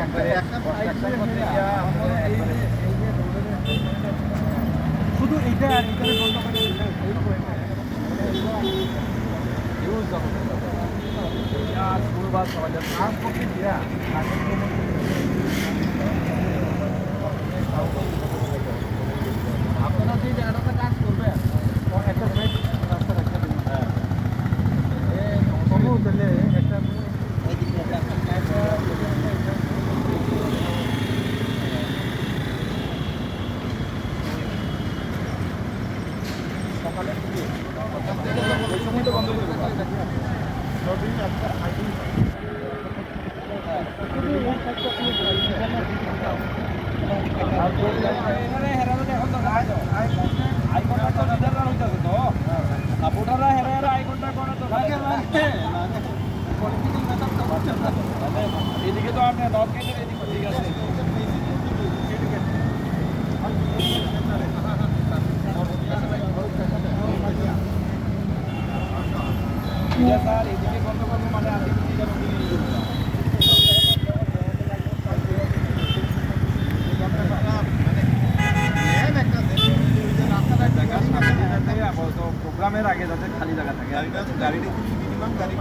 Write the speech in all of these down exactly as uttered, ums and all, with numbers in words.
একবারে construction করতে গিয়া আমাদের একবারে শুধু এইটা আর এইটা বন্ধ করে দিলে এই পয়েন্টটা। Huge double। আর স্কুল বাস পাওয়া যাচ্ছে। কাজ করতে গিয়া আপনারা যে জায়গাটাতে কাজ করবেন, ও একটা সাইড রাস্তা রাখা দিন। হ্যাঁ। এই তবু তাহলে একটা এদিকে তো আপনি নর্থ গেটের এদিকে ঠিক আছে। প্রোগ্রামের আগে যাতে খালি জায়গা থাকে। গাড়িটা, গাড়িটা কিছু মিনিমাম গাড়ি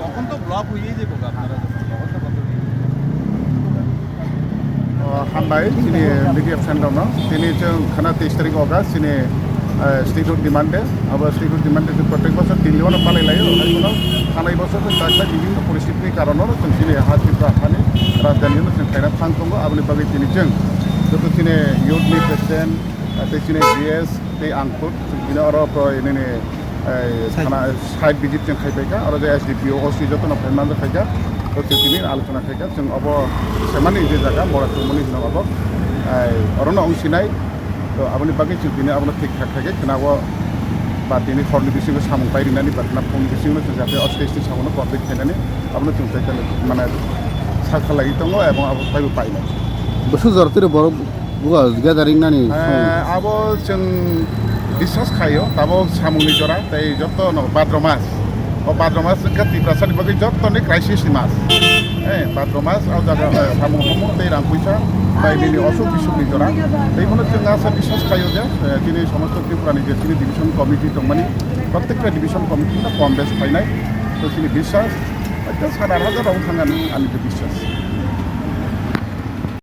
তখন তো ব্লক হয়েই যাবো, আপনারা যখন, তখন তো বন্ধ হয়ে যাবে। O, hambai, chini media friend rokno. Tini chwng khana teis tarik August, chini, eh, statehood demand day. Abo statehood demand day chwng protek bosor tini bono palai laio. Hai bono thanai bosor chwng tak tak bibhinno poristiti ni karono chwng chini ha Tripura hani rajdhani no chwng khaina thang tongo. Aboni bagwi tini chwng joto chini youth ni president, ah, tei chini G S tei ang khud chwng tini oro pro nini, eh, thana site visit chwng khai paikha, oro je S D P O, O C jotono phai manjak khaikha, to chwng tini alochona khaikha, chwng obo semani je jaga mora tongmani hinwi obo, eh, orono wng sinai, to aboni bagwi chwng tini abono thik thak khaikhe khwna o ba tini horni bisingo samung pai rinani ba khwna phone bisingo chwng jate o stage ni samungo complete khainani abono chwng tei mane sakha lagwi tongo ebong abo phaibo painai. Bwswk jora twi borok Buga gathering nani song. Eh, abo chwng discuss khaio, tabuk samungni jora, tei joto no Bhadra mas. O Bhadra mas wngkha Tiprasani bagwi joto ni crisis ni mas. Eh, Bhadra mas, o jaga, eh, samung hamung tei rang puisa, bai nini osuk bisuk ni jora. Tei bono chwng asa discuss khaio je, eh, chini somosto Tripura ni je chini division committee tongmani, protekta division committee no kom bes khainai. To chini biswas, ekta sat aat hajar rok thangani, ani je biswas.